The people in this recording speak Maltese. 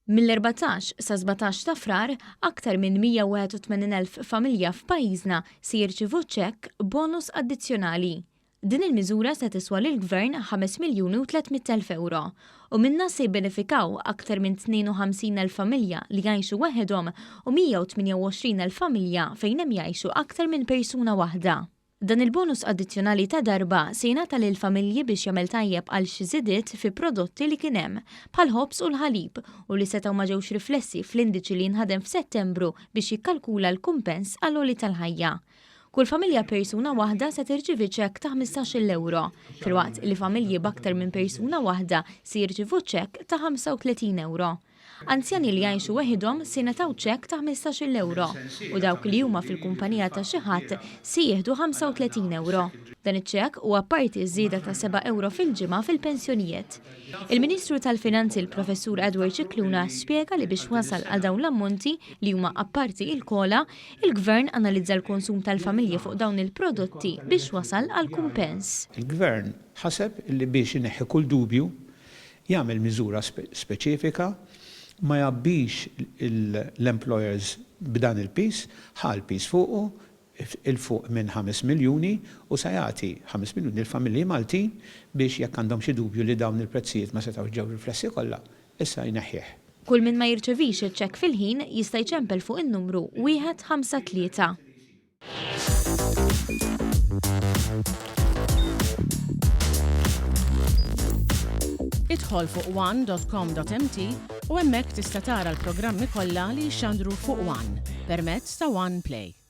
Mill-14 sa 17 ta' Frar, aktar minn 181,000 familja f'pajjiżna se jirċievu ċekk bonus addizzjonali. Din il-miżura se tiswa lill-Gvern 5 miljuni u 300,000 ewro u minnha se jibbenefikaw aktar minn 52,000 familja li jgħixu waħedhom u 128,000 familja fejn hemm jgħixu aktar minn persuna waħda. Dan il-bonus addizzjonali ta' darba se jingħata lill-familji biex jagħmel tajjeb għal xi żidiet fi prodotti li kien hemm, bħall-ħobż u l-ħalib, u li setgħu ma ġewx riflessi fl-indiċi li jinħadem f'Settembru biex jikkalkula l-kumpens għall-għoli tal-ħajja. Kull familja b'persuna waħda se tirċievi ċekk ta' 15-il ewro, filwaqt li familji b'aktar minn persuna waħda se jirċievu ċekk ta' 35 ewro. Anzjani li jgħixu weħidhom se jingħataw ċekk ta' 15-il ewro u dawk li huma fil-kumpanija ta' xi ħadd se jieħdu 35 ewro. Dan iċ-ċekk huwa apparti ż-żieda ta' seba' ewro fil-ġimgħa fil-pensjonijiet. Il-Ministru tal-Finanzi l-Professur Edward Scicluna spjega li biex wasal għal dawn l-ammonti li huma apparti il-COLA, il-Gvern analizza l-konsum tal-familji fuq dawn il-prodotti biex wasal għall-kumpens. Il-Gvern ħaseb li biex ineħħi kull dubju jagħmel miżura speċifika, ma jgħabbix l-employers b'dan il-piż, ħa l-piż fuqu, 'il fuq minn 5 miljuni u sa jagħti 5 miljuni lill-familji Maltin biex jekk għandhom xi dubju li dawn il-prezzijiet ma setgħux ġew riflessi kollha, issa jneħħih. Kull min ma jirċevix iċ-ċekk fil-ħin jista' jċempel fuq in-numru 153. Idħol fuq one.com.mt u hemmhekk tista' tara l-programmi kollha li jixxandru fuq One permezz ta' One Play.